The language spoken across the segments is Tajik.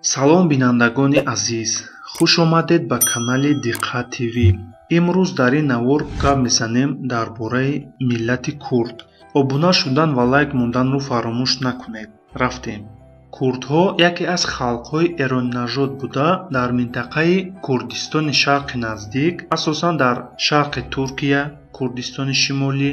Салом, бинандагони азиз, хуш омадед ба канали Диққат ТВ. Имрӯз дар ин навор гап мезанем дар бораи миллати курд. Обуна шудан ва лайк монданро фаромӯш накунед. Рафтем. Курдҳо яке аз халқҳои эронинажод буда, дар минтақаи Курдистони Шарқи Наздик, асосан дар шарқи Туркия, Курдистони Шимолӣ,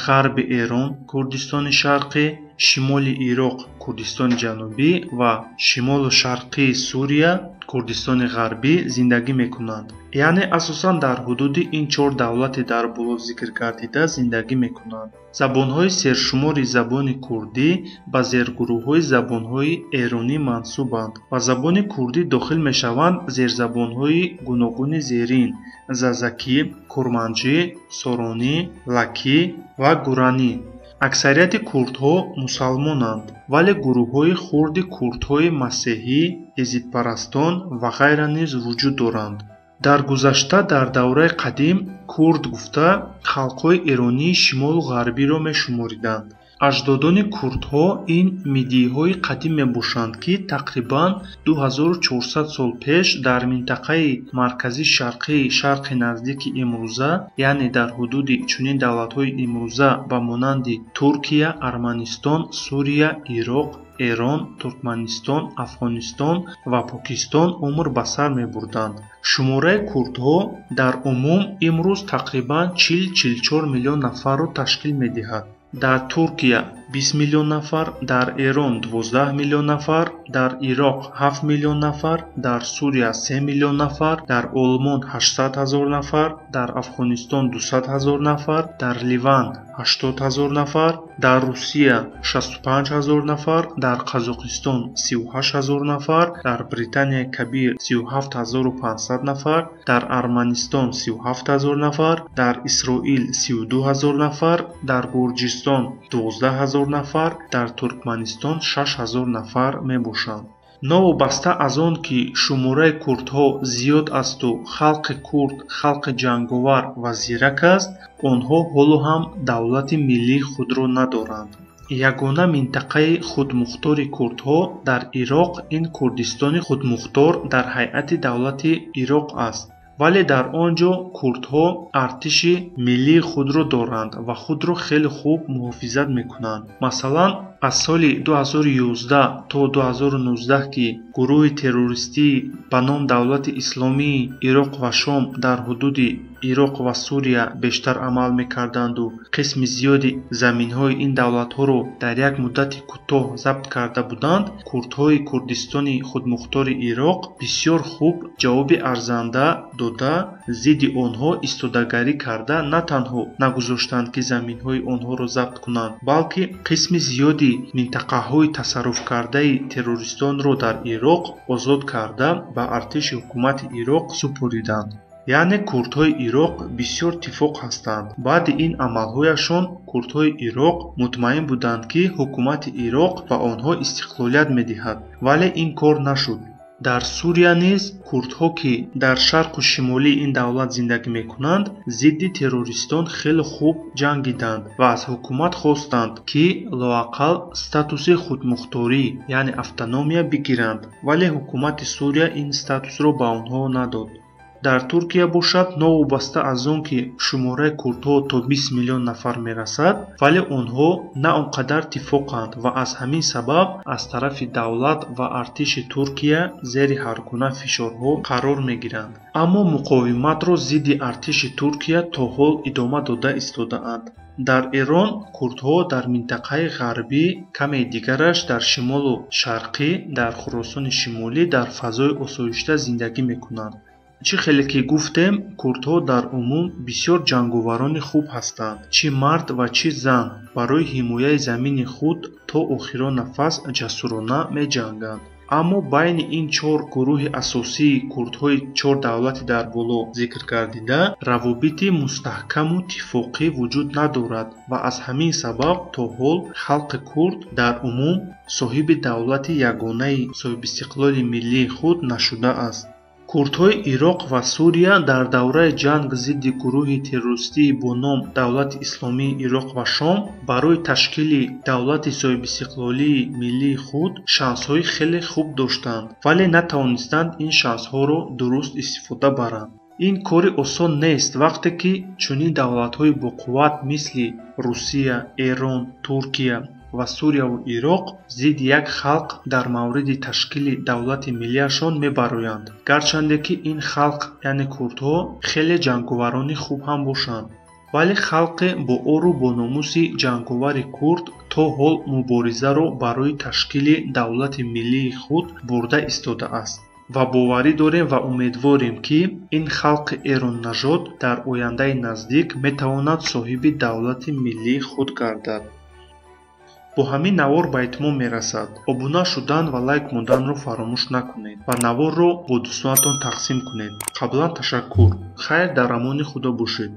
ғарби Эрон, Курдистони Шарқӣ, шимоли Ироқ, Курдистони Ҷанубӣ ва шимолу шарқии Сурия, Курдистони Ғарбӣ зиндагӣ мекунанд. Яъне асосан дар ҳудуди ин чор давлати дар боло зикр гардида зиндагӣ мекунанд. Забонҳои сершумори забони курдӣ ба зергурӯҳҳои забонҳои эронӣ мансубанд. Ба забони курдӣ дохил мешаванд зерзабонҳои гуногуни зерин: зазакӣ, курманҷӣ, соронӣ, лакӣ ва гуранӣ. Аксарияти курдҳо мусалмонанд, вале гурӯҳҳои хурди курдҳои масеҳӣ, езидпарастон ва ғайра низ вуҷуд доранд. Дар гузашта, дар давраи қадим, курд гуфта халқҳои эронии шимолу ғарбиро мешумориданд. Аҷдодони курдҳо ин мидиҳои қадим мебошанд, ки тақрибан 2400 сол пеш дар минтақаи маркази шарқии Шарқи Наздики имрӯза, яъне дар ҳудуди чунин давлатҳои имрӯза ба монанди Туркия, Арманистон, Сурия, Ироқ, Эрон, Туркманистон, Афғонистон ва Покистон умр ба сар мебурданд. Шумораи курдҳо дар умум имрӯз тақрибан 40-44 миллион нафарро ташкил медиҳад. Дар Туркия 20 миллион нафар, дар Эрон 12 миллион нафар, дар Ироқ 7 миллион нафар, дар Сурия 3 миллион нафар, дар Олмон 800 ҳазор нафар, дар Афғонистон 200 ҳазор нафар, дар Ливан 80 ҳазор нафар, дар Русия 65 ҳазор нафар, дар Қазоқистон 38 ҳазор нафар, дар Британияи Кабир 37 500 нафар, дар Арманистон 37 ҳазор нафар, дар Исроил 32 ҳазор нафар, дар Гурҷистон 12 ҳазор нафар, дар Туркманистон 6 ҳазор нафар мебошанд. Новобаста аз он ки шумораи курдҳо зиёд асту халқи курд халқи ҷанговар ва зирак аст, онҳо ҳоло ҳам давлати миллии худро надоранд. Ягона минтақаи худмухтори курдҳо дар Ироқ ин Курдистони худмухтор дар ҳайати давлати Ироқ аст, вале дар он ҷо курдҳо артиши миллии худро доранд ва худро хеле хуб муҳофизат мекунанд. Масалан, аз соли 2011 то 2019, ки гурӯҳи террористӣ ба ном Давлати Исломии Ироқ ва Шом дар ҳудуди Ироқ ва Сурия бештар амал мекарданду қисми зиёди заминҳои ин давлатҳоро дар як муддати кӯтоҳ забт карда буданд, курдҳои Курдистони худмухтори Ироқ бисёр хуб ҷавоби арзанда дода, зидди онҳо истодагарӣ карда, на танҳо нагузоштанд, ки заминҳои онҳоро забт кунанд, балки қисми зиёди минтақаҳои тасарруфкардаи террористонро дар Ироқ озод карда, ба артиши ҳукумати Ироқ супориданд. Яъне курдҳои Ироқ бисёр тифоқ ҳастанд. Баъди ин амалҳояшон курдҳои Ироқ мутмаин буданд, ки ҳукумати Ироқ ба онҳо истиқлолият медиҳад, вале ин кор нашуд. Дар Сурия низ курдҳо, ки дар шарқу шимолии ин давлат зиндагӣ мекунанд, зидди террористон хеле хуб ҷангиданд ва аз ҳукумат хостанд, ки лоақал статуси худмухторӣ, яъне автономия бигиранд, вале ҳукумати Сурия ин статусро ба онҳо надод. Дар Туркия бошад, новобаста аз он ки шумораи курдҳо то 20 миллион нафар мерасад, вале онҳо на он қадар тифоқанд ва аз ҳамин сабаб аз тарафи давлат ва артиши Туркия зери ҳар гуна фишорҳо қарор мегиранд, аммо муқовиматро зидди артиши Туркия то ҳол идома дода истодаанд. Дар Эрон курдҳо дар минтақаи ғарбӣ, каме дигараш дар шимолу шарқӣ, дар Хуросони Шимолӣ дар фазои осоишта зиндагӣ мекунанд. Чӣ хеле ки гуфтем, курдҳо дар умум бисёр ҷанговарони хуб ҳастанд, чӣ мард ва чӣ зан барои ҳимояи замини худ то охирон нафас ҷасурона меҷанганд. Аммо байни ин чор гурӯҳи асосии курдҳои чор давлати дар боло зикр гардида равобити мустаҳкаму тифоқӣ вуҷуд надорад ва аз ҳамин сабаб то ҳол халқи курд дар умум соҳиби давлати ягонаи соҳибистиқлоли миллии худ нашудааст. Курдҳои Ироқ ва Сурия дар давраи ҷанг зидди гурӯҳи террористӣ бо ном Давлати Исломии Ироқ ва Шом барои ташкили давлати соҳибистиқлолии миллии худ шансҳои хеле хуб доштанд, вале натавонистанд ин шансҳоро дуруст истифода баранд. Ин кори осон нест, вақте ки чунин давлатҳои боқувват мисли Русия, Эрон, Туркия ва Сурияву Ироқ зидди як халқ дар мавриди ташкили давлати миллиашон мебароянд, гарчанде ки ин халқ, яъне курдҳо, хеле ҷанговарони хуб ҳам бошанд. Вале халқе бо ору бо номуси ҷанговари курд то ҳол муборизаро барои ташкили давлати миллии худ бурда истодааст ва боварӣ дорем ва умедворем, ки ин халқи эроннажод дар ояндаи наздик метавонад соҳиби давлати миллии худ гардад. Бо ҳамин навор ба итмом мерасад. Обуна шудан ва лайк монданро фаромӯш накунед ва наворро бо дӯстонатон тақсим кунед. Қаблан ташаккур. Хайр, дар амони Худо бошед.